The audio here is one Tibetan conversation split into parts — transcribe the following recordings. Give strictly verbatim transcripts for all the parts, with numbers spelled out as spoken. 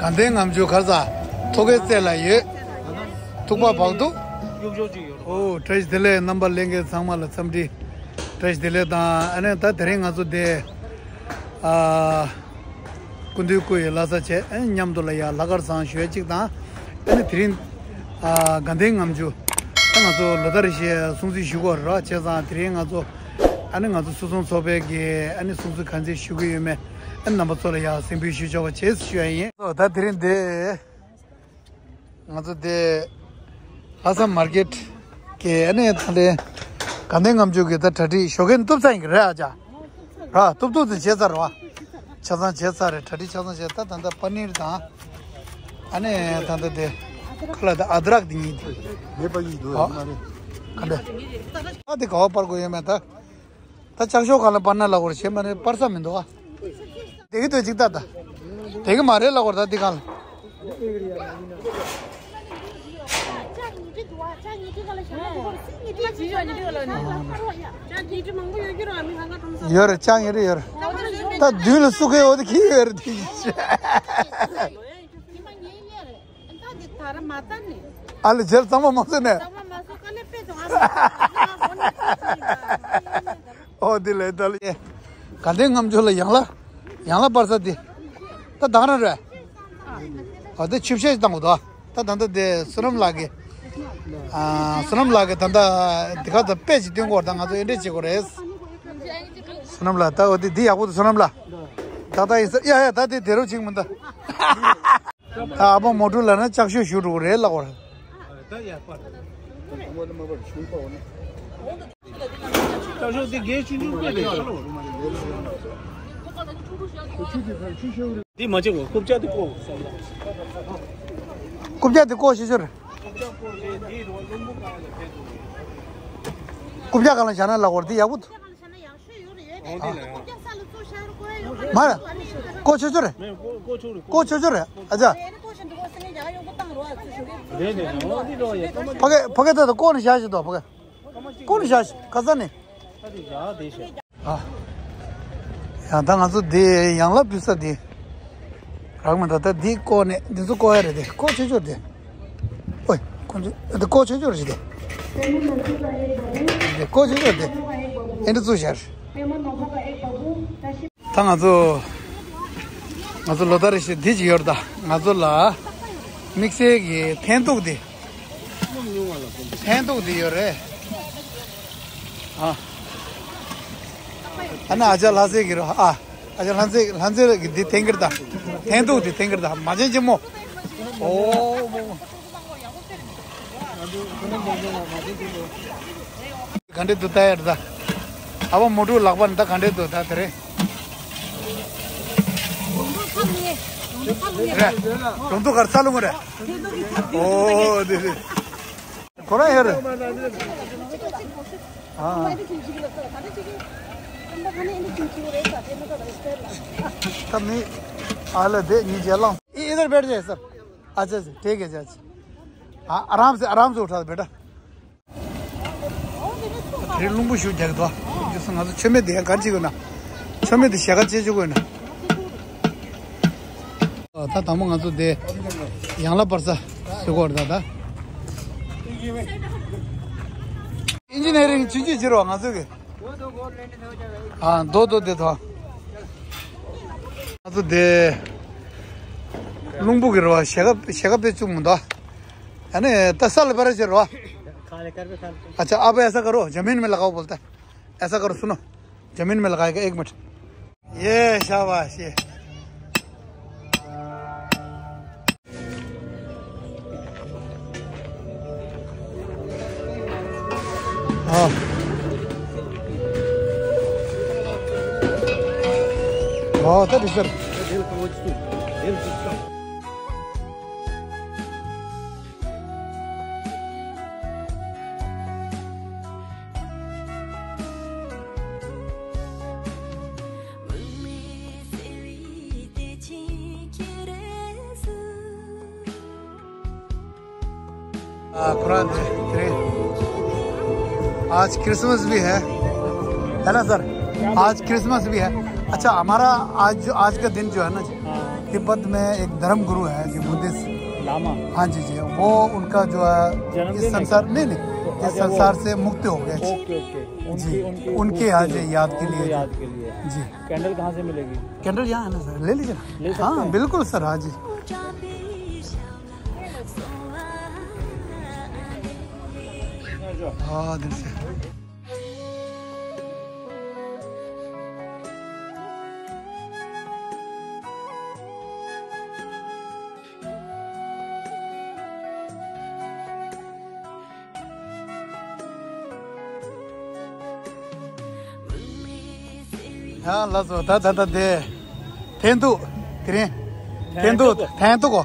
དགའ་ལྡན་ངམ་ཆུ་གར་ས་ཐོག་ཁའི་རྩེ་ལ་ཡོད། ཐུག་པ་བག་ཐུག་གཡུག་ཞོག་ཅིག་ཡོད་རེད། ཨོ་བཀྲ་ཤིས་བདེ་ལེགས། རྣམ་པ་ལྷན་རྒྱས་ཚང་མ་ལ་འཚམས་འདྲི། བཀྲ་ཤིས་བདེ་ལེགས་དང་། ཨ་ནི་ད་དེ་རིང་ང་ཚོ་དེ་ཨ་སྐུ་མདུན་སྐུ་ཡི་བླ་གཟའ་བཅས་ཨ་ནི་མཉམ་དུ་ལ་ཡ་ལྷག་དཀར་བཟང་ཞུ་ཡ་གཅིག་དང་། ཨ་ནི་དེ་རིང་ཨ་དགའ་ལྡན་ངམ་ཆུ་ད་ང་ཚོ་ལོ་ལྟར་བཞིན་སྲུང་བརྩི་ཞུ་དགོས་རེད། བྱས་ཙང་དེ་རིང་ང་ཚོ་ཨ་ནི་ང་ཚོ་སོ་སྲུང་ཚོགས་པའི་གི་ཨ་ནི་སྲུང་བརྩི་ག་ཚོད་ཞུ་གི་ཡོད་མེད་ཨ་ནི་རྣམ་པ་ཚོ་ལ་ཡ་གཟིགས་འབུལ་ཞུ་ཆོག་པ་བྱེད་ཞུ་ཡ་ཡིན། ད་དེ་རིང་དེ། ང་ཚོ་དེ་ལྷ་ས་མར་ཀེཊ་གི་ཨ་ནི་ད་ལྟའི་དགའ་ལྡན་ངམ་ཆུ་གི་ད་གྲ་སྒྲིག་ཞོགས་ཀས་གཏུབ་ཚར་ཡིན་གི་རེད། ཨ་ཅག་ར་གཏུབ་གཏུབ་དེ་བྱས་ཚར་བ། ཆ་ཚང་བྱས་ཚར་རེད། གྲ་སྒྲིག་ཆ་ཚང་བྱས། ད་ད་ལྟ་པ་ནིར་དང་ཨ་ནི་ད་ལྟ་དེ་ཁ་ལག་དེ་ཨ་དྲག་དེ་གཉིས་དེ། མེད་པ་ཡིན་འདུག་ཨ། མ་རེད། ག་འདྲ། ཨ་དེ་ག་བ་པར་དགོས་ཡོད་མེད་ད། ད་ལྕགས་ཤོག་གང་ལ་པར་ན་ལ་གོར་བྱེད་མ་རེད། པར་ས་མི་འདུག་ཨ། དེ་གི་དོད་ཅིག་ལྟ་ད། དེ་གི་མ་རེད་ལ་གོར་ད་འདི་གང་ལ། ཡོད་རེད། ལྕགས་ཉི་རེ་ཡོད་རེད། ད་མདུན་ལ་སུ་གི་འོ་དེ་ཁྱི་ཡོད་རེད་དེ། ཨ་ལེ་ཇེལ་གཙང་མ་མ་བཟོས་ནས། ཨོ་དེ་ལས་ད་ལེ། དགའ་ལྡན་ངམ་ཆུ་ལ་ཡང་ལ། ཡང་ལ་པར་ས་དེ། ད་དང་ར་རེད། ཨོ་དེ་ཆུ་བཤལ་བཏང་གོ་དོ། ད་ད་ད་དེ་བསོད་ནམས་ལགས་ཀྱི། ཨ་བསོད་ནམས་ལགས་ཀྱི་ད་ད་དེ་ག་ད་དཔེ་ཅིག་སྟོན་གོ། ད་ང་ཚོ་ཨེ་འདྲས་བྱེད་གོ་རེད། བསོད་ནམས་ལགས་ད་ཨོ་དེ་དེ་ཡག་པོ་འདུག་བསོད་ནམས་ལགས། ད་ད་ཡིན་ས་ཡ་ཡ་ད་དེ་དེ་རུ་ཅིག་མི་འདུག་ད་ཨ་ཕ་མོ་ཊུ་ལ་ན་ལྕགས་ཤོག་ཞུ་འགྲོ་གི་རེད་ལབ་པ་རེད། ལྕགས་ཤོག་དེ་གལ་ཆུང་ཆུང་དཔེ་རེད། འདི་མ་བྱེད་གོ། རྐུབ་ཀྱག་དེ་བཀོག་རྐུབ་ཀྱག་དེ་བཀོག་ཤེས་ཤོར། རྐུབ་ཀྱག་གང་ལ་བཞག་ན་ལབ་པ་རེད། དེ་ཡག་པོ་འདུག་མ་རེད། བཀོག་ཆོག་ཆོག་རེད། བཀོག་ཆོག་ཆོག་རེད། ཨ་ཅག་ཕ་གི་ཕ་གི་ད་ད་བཀོག་ནས་བཞག་ཞིག་འདུག་ཕ་གི་བཀོག་ནས་བཞག་ཞིག་ག་ས་ནས། ཨ། ཡང་ད་ང་ཚོ་འདི་ཡང་ལ་བུད་ས་འདི། རག་མ་ད་ད་འདི་བཀོག་ནས་འདི་ཚོ་བཀོག་ཡ་རེད་དེ། བཀོག་ཆོག་ཆོག་རེད་དེ། ཨོའི་ཁོང་ཚོ་འདི་བཀོག་ཆོག་ཆོག་རེད་དེ། འདི་བཀོག་ཆོག་ཆོག་རེད་དེ། ཨེ་འདྲ་བཙུགས་ཤར། ད་ང་ཚོ་ང་ཚོ་ལོ་ལྟར་བཞིན་འདི་ཅིག་ཡོད་རེད། ད་ང་ཚོ་ལ་དམིགས་བསལ་གྱི་འཐེན་ཐུག་འདི། འཐེན་ཐུག་འདི་ཡོད་རེད། ཨ། ཨ་ན་ཨ་ཅག་ལྷ་སྲས་ཀྱི་རོ། ཨ། ཨ་ཅག་ལྷ་སྲས་ལྷ་སྲས་ཀྱི་འདི་འཐེན་གྱི་རེད་ད། འཐེན་ཐུག་འདི་འཐེན་གྱི་རེད་ད། མ་བྱན་ཅི་མོ། ཨོ་མོ་མོ། ག་འདྲས་འདུག་ལྟ་ཡ་རེད་ད། ཨ་ཕ་མོ་ཊུ་ལག་པ་ནི་ད་ག་འདྲས་འདུག་ད་དེ་རེད། རེད། གྲོང་ཚོ་གར་ས་ལུང་རེད། ཨོ་དེ་དེ། ཁོ་རང་ཡོད་རེད། हाँ। तब नहीं आला दे नीचे लाओ। इधर बैठ जाए सर। अच्छा अच्छा, ठीक है जी, अच्छा। हाँ, आराम से, आराम से उठा बेटा। དེ་རླུང་བུ་ཞིག་རྒྱག་གི་འདུག་ང་ཚོ་མཆོད་མེ་དེ་ཡང་ག་རེ་བྱེད་དགོས་ན། མཆོད་མེ་དེ་ཞལ་ཁ་ཕྱེ་བཅུག་དགོས་ན། ད་དང་པོ་ང་ཚོ་དེ་ཡང་ལ་པར་ས་ཟེར་གོ་རེད་ད། ད་ཨིན་ཇི་ནི་ཡ་རིང་ཆུང་ཆུང་བྱེད་རོགས་ང་ཚོ་གི། ཨ་རྡོ་རྡོ་དེ་ཐོག་ང་ཚོ་དེ་རླུང་བུ་གི་རེད་བ། ཞལ་ཁ་ཞལ་ཁ་ཕྱེ་བཅུག་མི་འདུག་ཨ་ནི་ད་ས་ལ་པར་བྱེད་རོགས། अच्छा, आप ऐसा करो, जमीन में लगाओ बोलता है। ऐसा करो, सुनो, जमीन में लगाएगा, एक मिनट। ये शाबाश, ये। हाँ। हाँ, तो सर। ཁོ་རང་དེ་དེ་རེད། आज क्रिसमस भी है, है ना सर? आज क्रिसमस भी है। अच्छा, हमारा आज जो, आज का दिन जो है ना जी, तिब्बत में एक धर्म गुरु है जी, बुद्धिस्ट। लामा। हाँ जी जी, वो उनका जो है, जन्मदिन इस है संसार क्या? नहीं नहीं, इस अच्छा, वो संसार से मुक्ति हो गया जी। Okay okay. उनकी जी, उनकी उनके आज उनकी याद के उनकी लिए जी। याद के लिए। जी। कैंडल कहाँ से मिलेगी? कैंडल यहाँ है ना सर, ले लीजिए ना। ले सकते हाँ हैं? बिल्कुल सर, हाँ जी। हाँ दिल से। ཡང་ལགས་སོ། ད་ད་ད་དེ་འཐེན་ཐུག་དེ་རིང་འཐེན་ཐུག་འཐེན་ཐུག་གོ།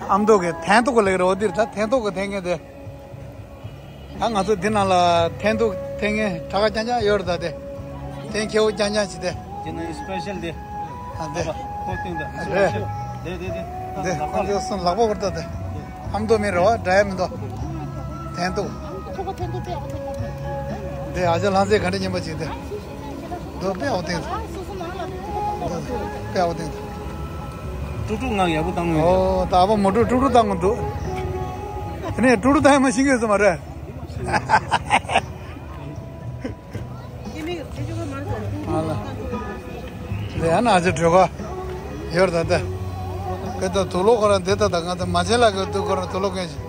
ཨ་མདོ་གི་འཐེན་ཐུག་གོ་ལེགས་རོ། འདིར་ད་འཐེན་ཐུག་གོ་འཐེན་མཁན་དེ། ད་ང་ཚོ་འདི་ནང་ལ་འཐེན་ཐུག་འཐེན་མཁན་གྲྭ་པ་རྐྱང་རྐྱང་ཡོད་རེད། ད་དེ་འཐེན་ཁེ་བོ་རྐྱང་རྐྱང་ཞིག་དེ། འདི་ནི་སི་པེ་ཤལ་དེ། ཨ་དེ། ཁོ་སྟེང་དུ། རེད། དེ་དེ་དེ། དེ་ཁོ་ཚོ་སུན་ལག་པ་བོར་ད་དེ། ཨ་མདོ་མི་རེད་བ། འདྲ་ཡ་མི་འདུག་འཐེན་ཐུག་དེ་ཨ་ཅག་ལྷ་མཛེས་ག་འདྲ་སྙན་པ་ཅིག་དེ། འདུག་དཔེ་ཨོ་སྟེང་དུ། དཔེ་ཨོ་སྟེང་དུ། ཀྲུག་ཀྲུག་ངང་ཡག་པོ་བཏང་ངོ་། ཨོ་ད་ཨ་ཕ་མོ་ཀྲུག་ཀྲུག་ཀྲུག་བཏང་ངོ་འདུག་དེ་ནས་ཀྲུག་ཀྲུག་བཏང་ཡ་མ་ཤེས་ཀྱི་ཡོད་ས་མ་རེད། ཨ་ལ། ལས་ཡ་ན་ཨ་ཅེ་གྲོད་ཁོག་ཡོད་རེད་ད་ལྟ། ཀེ་ད་དུག་ལོག་ཁོ་རང་དེ་ད་ད་ང་ད་མ་བྱེད་ལ་གི་དུག་ཁོ་རང་དུག་ལོག་མཁན་ཞིག་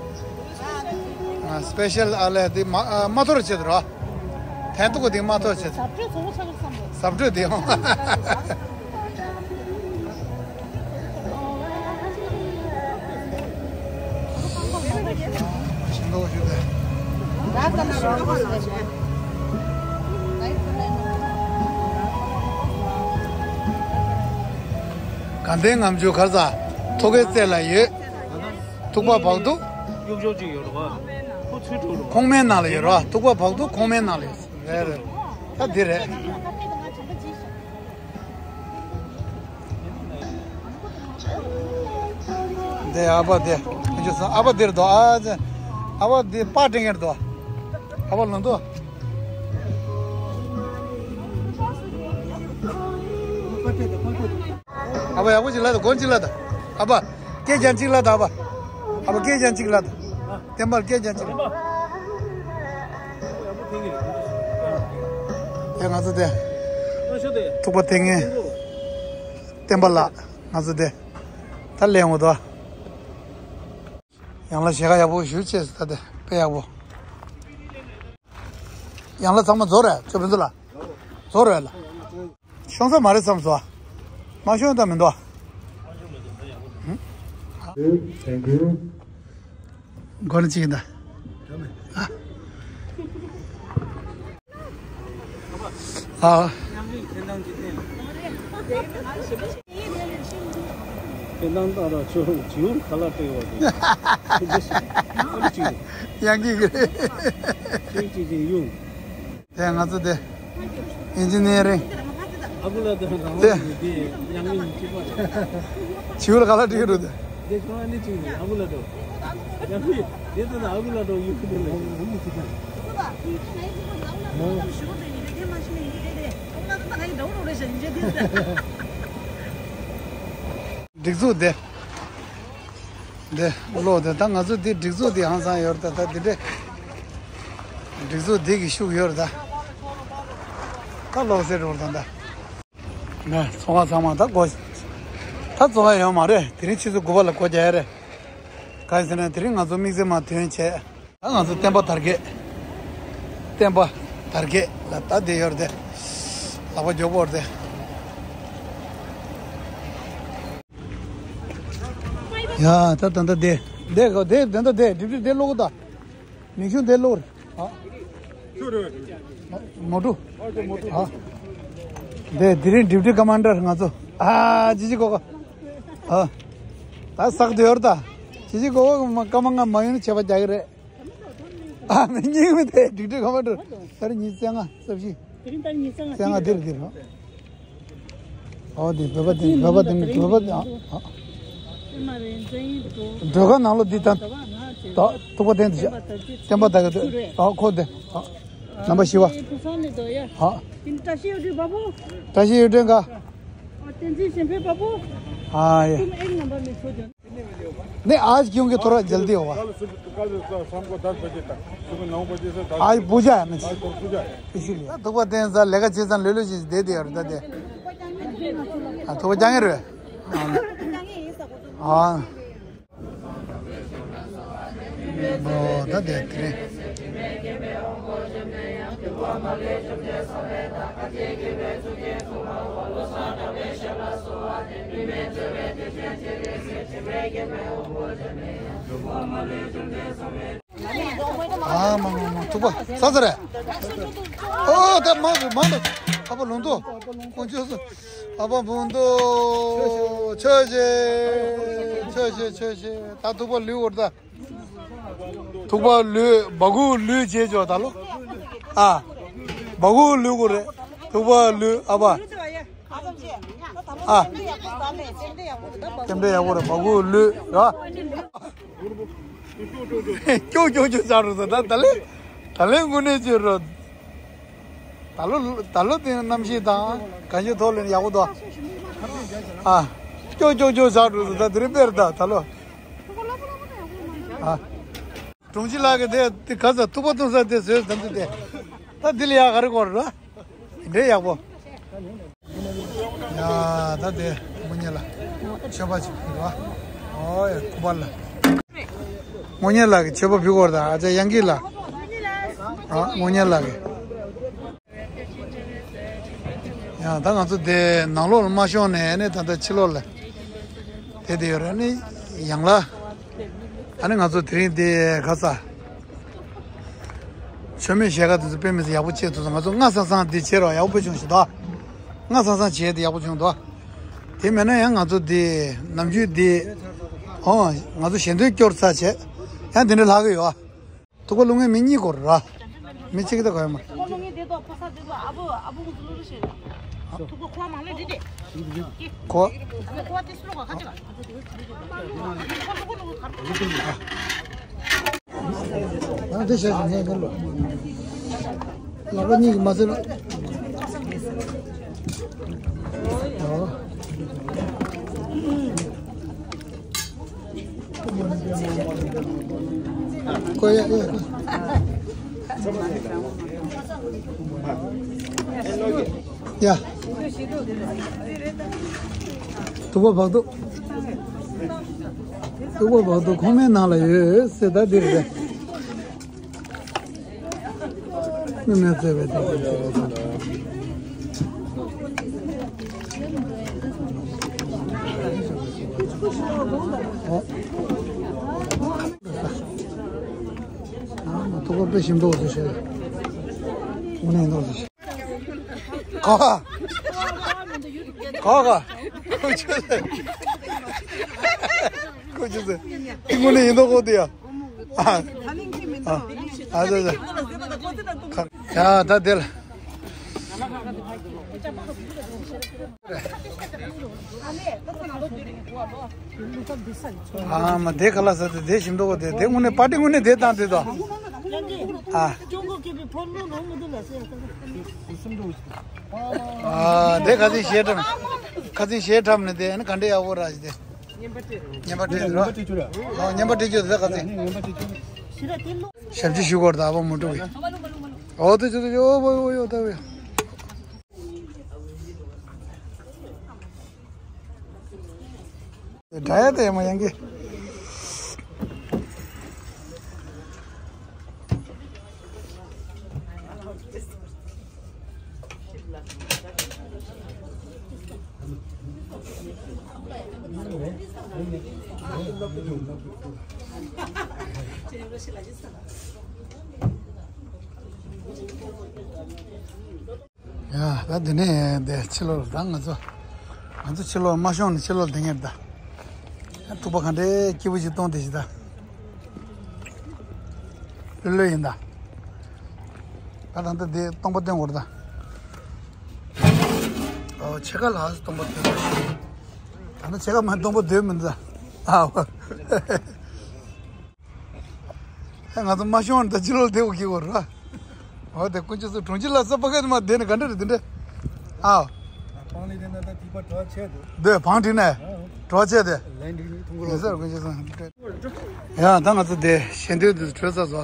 ཨ་སི་པེ་ཤལ་ཨ་ལས་དེ་མ་ཨ་མ་ཐོར་ཆེད་དུ་ར། འཐེན་ཐུག་གོ་དེ་མ་ཐོར་ཆེད་དུ། ཟབ་སྤྲོད་དེ་ཡང་། དགའ་ལྡན་ལྔ་མཆོད་གར་ས་ཐུག་གའི་རྩེ་ལ་ཡོད། ཐུག་པ་བག་ཐུག་གཡུག་ཞོག་ཅིག་ཡོད་རེད་བ། ཁོ་ཚུར་ཐུག་རེད་བ། ཁོག་སྨད་ནང་ལ་ཡོད་རེད་བ། ཐུག་པ་བག་ཐུག་ཁོག་སྨད་ནང་ལ་ཡོད། རེད་རེད། ད་འདི་རེད། འདི་ཨ་ཕ་དེ། ཨ་ཕ་འདིར་འདུག་ཨ་ཅེ། ཨ་ཕ་འདི་པར་སྤྲད་མཁན་འདུག་ཨ་ཕ་ལོ་འདུག་ཨ་ཕ་ཡག་པོ་ཅིག་ལབ་དང་། དགོངས་ཅིག་ལབ་དང་། ཨ་ཕ་སྐད་རྐྱང་གཅིག་ལབ་དང་། ཨ་ཕ། ཨ་ཕ་སྐད་རྐྱང་གཅིག་ལབ་དང་། བསྟན་པར་སྐད་རྐྱང་གཅིག་ལབ། ཡ་ང་ཚོ་དེ། ཐུག་པ་འཐེན་མཁན། བསྟན་པ་ལགས། ང་ཚོ་དེ། ད་ལས་འོང་དོ། ཡང་ལ་ཞལ་ཁ་ཡག་པོ་ཞུ་ཅེས་ད་དེ་དཔེ་ཡག་པོ། ཡང་ལ་ཚང་མ་རྫོགས་རེད། ཅོ་ཕུན་ཚོགས་ལགས། རྫོགས་རེད་ལ། ཤོང་ས་མ་རེད་བསམ་སོང་། མ་ཤོང་ད་མི་འདུག Thank you. མགོ་ནས་ཅིག་ཡིན་ད། ཨ། ཨ། ཁྱེད་རང་ད་ར་ཆུ་ཆུ་ཁ་ལག་སྤྲད་བ་དེ། ཡང་གི་གི་རེད། ཅིག་ཅིག་ཅིག་ཡོང་། དེ་ང་ཚོ་དེ་ཨིན་ཇི་ནི་ཡ་རིང་། ཨ་ཁུ་ལ་དེ་རང་དེ་དེ་ཡང་གི་ཡིན་གཅིག་པ་རེད། ཆུ་ལ་ཁ་ལག་སྤྲད་རོགས་དེ། དེ་ཁོ་ཨ་ནི་ཅིག་རེད། ཨ་ཁུ་ལ་དེ་ཡང་གི་དེ་དེ་ན་ཨ་ཁུ་ལ་དེ་ཡོང་གི་དེ་ལ་ཡོང་གི་ཅིག་ད། སྒྲིག་འཛུགས་དེ། འདི་ལོ་དེ་ད་ང་ཚོ་འདི་སྒྲིག་འཛུགས་དེ་ཧང་སང་ཡོད་རེད་ད། ད་འདི་འདྲས་སྒྲིག་འཛུགས་འདི་གི་ཤུགས་ཡོད་རེད་ད། ད་ལོག་ཟེར་རོགས་དང་ད། ནས་ཚོང་ཁང་ཚང་མ་ད་སྒོ་ད་བཙོང་ཡ་ཡོད་མ་རེད། དེ་རིང་ཕྱི་ཚེས་དགུ་པ་ལ་སྒོ་རྒྱག་ཡ་རེད། གང་ཡིན་ཟེར་ན་དེ་རིང་ང་ཚོ་དམིགས་བསལ་མ་ཐོན་བྱས། ད་ང་ཚོ་བསྟན་པ་དར་རྒྱས། བསྟན་པ་དར་རྒྱས་ལ་ད་བསྡད་ཡོད་རེད་དེ། ལག་པ་མགྱོགས་པོ་རེད་དེ། ཡ་ད་ད་ད་བསྡད་བསྡད་གོ་བསྡད་བསྡད་ད་བསྡད་སྒྲིབ་སྒྲིབ་བསྡད་ལོག་ད། མིག་ཆུ་བསྡད་ལོག་རེད་ཨ། མོ་ཊུ། ཨ། བསྡད་དེ་རིང་སྒྲིབ་སྒྲིབ་ཀ་མན་ཌར་ང་ཚོ་ཨ་ཅི་ཅི་གོ་གོ་ཨ། ད་བསགས་བསྡད་ཡོད་རེད་ད། ཅི་ཅི་གོ་གོ་སྐར་མ་ལྔ་མ་ཡོང་ན་ཆད་པ་རྒྱག་གི་རེད། ཨ་མི་སྙིང་མི་དེ་སྒྲིག་སྒྲིག་ཁ་མ་འགྲོ། ད་རེས་ཉིས་བརྩེགས་ལྔ་རྩ་བཞི། དེ་རིང་ད་རེས་ཉིས་བརྩེགས་ལྔ་རྩེགས་ལྔ་འདིར་འདིར་ཨ། ཨོ་དེ་བོད་པ་དེ་བོད་པ་དེ་བོད་པ་དེ་ཨ། ཨ། སྒྲོལ་དཀར་ནང་ལོགས་འདི་ད། ད་ཐུག་པ་དེ་འདི་བྱ། བསྟན་པ་དར་རྒྱས་ཨ་ཁོ་དེ་ཨ། རྣམ་པ་བཞི་བ། ཨ། བཀྲ་ཤིས་གཡུ་སྒྲོན་ག། བཀྲ་ཤིས་གཡུ་སྒྲོན་ག། བསྟན་འཛིན་གཞན་ཕན་པ་པོ། हाँ ये तुम एक नंबर में सो जाओ। नहीं, आज क्योंकि थोड़ा जल्दी हुआ। कल सुबह, कल शाम को दस बजे तक, सुबह नौ बजे से दस आज बजे। पूजा है ना। आज पूजा है। इसीलिए। तो वो दिन सा लेगा चीज़ सा ले लो चीज़ दे दे और दे दे। हाँ, तो वो जाएंगे रे। हाँ। हाँ। ད་དེ་དེ་རེད། ཨ་མ་མ་མ། ཐུག་པ་ས་ས་རེད། ཨོ་ད་མ་མ་མ། ཨ་ཕ་ལུང་རྟོགས། ཁོང་ཆོས་སུ། ཨ་ཕ་ལུང་རྟོགས། ཆོས་ཤེས། ཆོས་ཤེས། ཆོས་ཤེས། ད་ཐུག་པ་ལུས་འོར་ད། ཐུག་པ་ལུས། སྦ་ཁུག་ལུས་བྱེད་ཆོག་ད་ལོ། ཨ། སྦ་ཁུག་ལུས་དགོས་རེད། ཐུག་པ་ལུས། ཨ་ཕ། ཨ། རྟེན་འབྲེལ་ཡག་པོ་རེད། སྦ་ཁུག་ལུས་ར། ཀྱོག་ཀྱོག་ཀྱོག་ཆགས་འགྲོ་སོང་། ད་ད་ལན། ད་ལན་དངོས་གནས་བྱོས་རོགས། ད་ལོ། ད་ལོ་དེ་གནམ་གཤིས་དང་གང་ཅིའི་ཐོག་ལ་ཡག་པོ་འདུག་ཨ། ཀྱོག་ཀྱོག་ཀྱོག་ཆགས་འགྲོ་སོང་། ད་དེ་རིང་དཔེར་ད་ད་ལོ། ཨ། དྲུང་ཆེ་ལགས་ཀྱིས་དེ་དེ་ག་ས་ཐུག་པ་བཏུང་ས་དེ་བཟོས་ཟིན་འདུག་དེ། ད་འདི་ལ་ཡག་ག་རེ་དགོས་རེད། འདྲེ་ཡག་པོ། ཡ་ད་དེ་དངོས་གཉེར་ལགས་མཆོད་པ་ཅིག་ཕུལ་བ། ཨོ་ཡ་སྐུ་པར་ལ། དངོས་གཉེར་ལགས་ཀྱིས་མཆོད་པ་ཕུལ་དགོས་རེད། ད་ཨ་ཅག་དབྱངས་སྐྱིད་ལགས། ཨ་དངོས་གཉེར་ལགས་ཀྱིས། ཡང་ད་ང་ཚོ་དེ་ནང་ལོགས་ལ་མ་ཤོང་ནས་ནི་ད་ལྟ་ཕྱི་ལོགས་ལ་དེ་དེ་ཡོད་རེད། ནི་ཡང་ལ་ཨ་ནི་ང་ཚོ་དེ་རིང་དེ་ག་ས་མཆོད་མེ་བཞེས་ཀ་དེ་ཚོ་དཔེ་མི་སྲིད་ཡག་པོ་བྱས་འདུག་ང་ཚོ་སྔ་ས་སང་དེ་བྱས་རོགས་ཡག་པོ་བྱུང་ཞིག་འདུག་སྔ་ས་སང་བྱས་དེ་ཡག་པོ་བྱུང་འདུག་དེ་མེད་ན་ཡང་ང་ཚོ་དེ་ནམ་རྒྱུན་དེ་ཨོ་ང་ཚོ་ཞལ་འདོན་སྐྱོར་ཚར་བྱས་ཡང་དེ་འདྲ་ལྷག་གི་ཡོད། ཐུག་པ་བླུག་མཁན་མི་གཉིས་སྐོར་ར། མི་གཅིག་དེ་གོ་ཡོད་མ་རེད། ཐུག་པ་བླུག་མཁན་དེ་དོ་ཕོ་གསར་དེ་དོ་ཨ་བུ་ཨ་བུ་ཁོ་ཚོ་བླུག་རོགས་བྱེད། ཐུག་པ་ཁོ་མང་ལེ་རེད་དེ། ཁོ། ཨ་ཁོ་དེ་སུ་ལོག་ག་ཁ་ཅིག་ལ། ཁོ་བླུག་གོ་བླུག་གོ་གར་བླུག་གོ། ཡང་དེ་བྱས་ཤིང་ངས་ངས་ལོ། ལག་པ་གཉིས་ཀྱིས་མ་ཟིན་ལ། ཨོ། ཀོ་ཡ་ཡ། ཡ། ཐུག་པ་བག་དུ། ཐུག་པ་བག་དུ་ཁོག་མའི་ནང་ལ་ཡོད་ཟེར་ད་འདིར་རེད། མི་མེད་ཟེར་བའི་དེ་ཟེར་བའི་དེ། ཨ་མ་ཐུག་པ་དཔེ་ཞིམ་པོ་བཟོ་ཤེས། དངོས་གནས་ཡིན་མདོག་བཟོ་ཤེས། ག་ག་ག་ག་ཁོ་ཆུ་ཁོ་ཆུ་ཟེར། དངོས་གནས་ཡིན་མདོག་ཁོ་དེ་ཡ། ཨ་ཨ་ཟེར་ཟེར། ཡ་ད་དེ་ལ། ཨ་མ་དེ་ཁ་ལག་ཟ་དེ་དེ་ཞིམ་མདོག་དེ་དེ་དངོས་གནས་པར་ཊི་དངོས་གནས་དེ་བཏང་དེ་དོ། ཨ། ཨ་དེ་ཁ་སང་གཞས་འཁྲབ། ཁ་སང་གཞས་འཁྲབ་ནས་དེ་ཨ་ནི་ག་འདྲ་ཡག་པོ་ར་ཞིག་དེ། བརྙན་པར་སྤྲད་རོགས། ཨོ་བརྙན་པར་སྤྲད་རྒྱུ་དེ་ཁ་སང་། ཞབས་ཕྱི་ཞུ་སྐོར་དང་ཨ་བ་མུ་ཏྲུ་གི། ཨོ་དེ་ཚོ་དེ་ཨོ་ཨོ་ཨོ་ཨོ་ད་ཨོ། འདྲ་ཡ་དེ་མ་ཡང་གི། ཡ་ད་འདི་ནས་འདི་ཕྱི་ལོགས་ད་ང་ཚོ་ང་ཚོ་ཕྱི་ལོགས་མ་ཤོང་ནས་ཕྱི་ལོགས་འདི་ངེར་ད་ཐུག་པ་ག་འདྲའི་སྐྱིད་པོ་ཞིག་གཏོང་དེ་ཞིག་ད་ལྷོད་ལྷོད་ཡིན་ད། ད་ད་ལྟ་འདི་སྟོང་པ་སྟོན་དགོས་རེད་ད། ཨོ་ཕྱེད་ཀ་ལ་སྟོང་པ་སྟོན་དགོས། ད་ནི་ཕྱེད་ཀ་མ་སྟོང་པ་སྟོན་མི་འདུག་ད། ཨའོ། ང་ཚོ་མ་ཤོང་ད་ཕྱི་ལོགས་དེ་འོ་གི་འོ་ར། འོ་དེ་དཀོན་མཆོག་གསུམ་དྲུང་ཆེ་ལ་ས་པ་ཀ་དེ་མ་བསྡད་ནས་ག་འདྲ་རེད་དེ་འདྲ། ཨའོ། བང་ལི་དེ་ན་ད་ཐིགས་པ་གྲོ་ཆེ་དེ། འདོད་བང་དྲི་ནས་གྲོ་ཆེ་དེ། ལན་འགྲིག་ནི་ཐུང་གུ་ལོ་སར་དགོན་ཆེ་སང་། ཡ་ད་ང་ཚོ་དེ་ཞལ་འདོན་དུ་གྲོས་ས་བཟོ།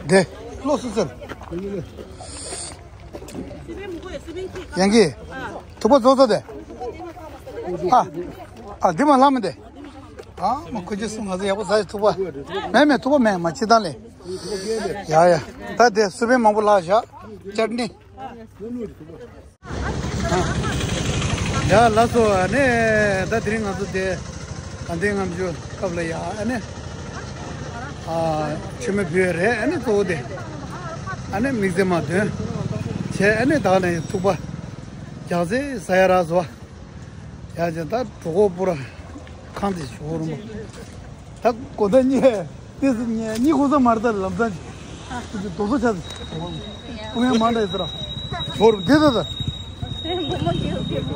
དེ་ལོ་སུ་སར། ཡང་གི་ཐུག་པ་བཟོ་བཟོ་དེ། ཨ་ཨ་འདི་མ་ལྷ་མི་དེ། ཨ་མ་ཁོ་ཅི་སུ་ང་ཚོ་ཡག་པོ་ཟ་ཡི་ཐུག་པ། མེད་མེད་ཐུག་པ་མེད་མ་ཅི་དང་ལེ། ཡ་ཡ་ད་དེ་སུ་པན་མང་པོ་ལྷག་བཞག་ཅར་ནི། ཡ་ལགས་སོ། ཨ་ནི་ད་དེ་རིང་ང་ཚོ་དེ་དགའ་ལྡན་ལྔ་མཆོད་སྐབས་ལ་ཡ་ཨ་ནི་ཨ་མཆོད་མེ་ཕུལ་ཡ་རེད། ཨ་ནི་གཙོ་བོ་དེ་ཨ་ནི་དམིགས་བརྩེ་མ་འདོན་བྱས་ཨ་ནི་ད་ནི་ཐུག་པ་རྒྱག་ཚེ་ཟ་ཡ་རག་སོ། ཡ་ཅན་ད་གྲོད་ཁོག་པུ་ར་ཁང་དེ་ཞོ་རུམ་པ། ད་གོ་ད་ཉེ་དེ་སི་ཉེ་ཉི་ཁོ་ས་མར་ད་ལམ་ས་ཅི་དོ་སོ་ཆ་སི་ཀུ་ཡང་མ་འདྲ་ཡི་ཟེར་ར། ཞོ་རུམ་དེ་ད་ད་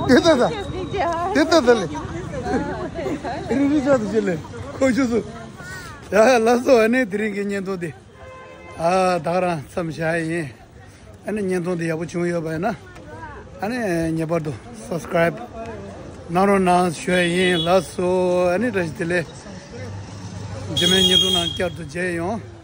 དེ་ད་ད་དེ་ད་ད་ལེ། རི་རི་ཆ་དུ་ཅི་ལེ་ཁོ་ཆུ་སུ། ཡ་ལགས་སོ། ཨ་ནི་དེ་རིང་གི་བརྙན་ཐུང་འདི་ཨ་ད་ག་རང་མཚམས་བཞག་ཡིན། ཨ་ནི་བརྙན་ཐུང་འདི་ཡག་པོ་བྱུང་ཡོད་པ་ཡིན་ན། ཨ་ནི་ངེས་པར་དུ་སབ་སི་ཀ་རའིབ་གནང་རོགས་གནང་ཞུ་ཡ་ཡིན། ལགས་སོ། ཨ་ནི་བཀྲ་ཤིས་བདེ་ལེགས། རྗེས་མའི་བརྙན་ཐུང་ནང་བསྐྱར་དུ་མཇལ་ཡོང་།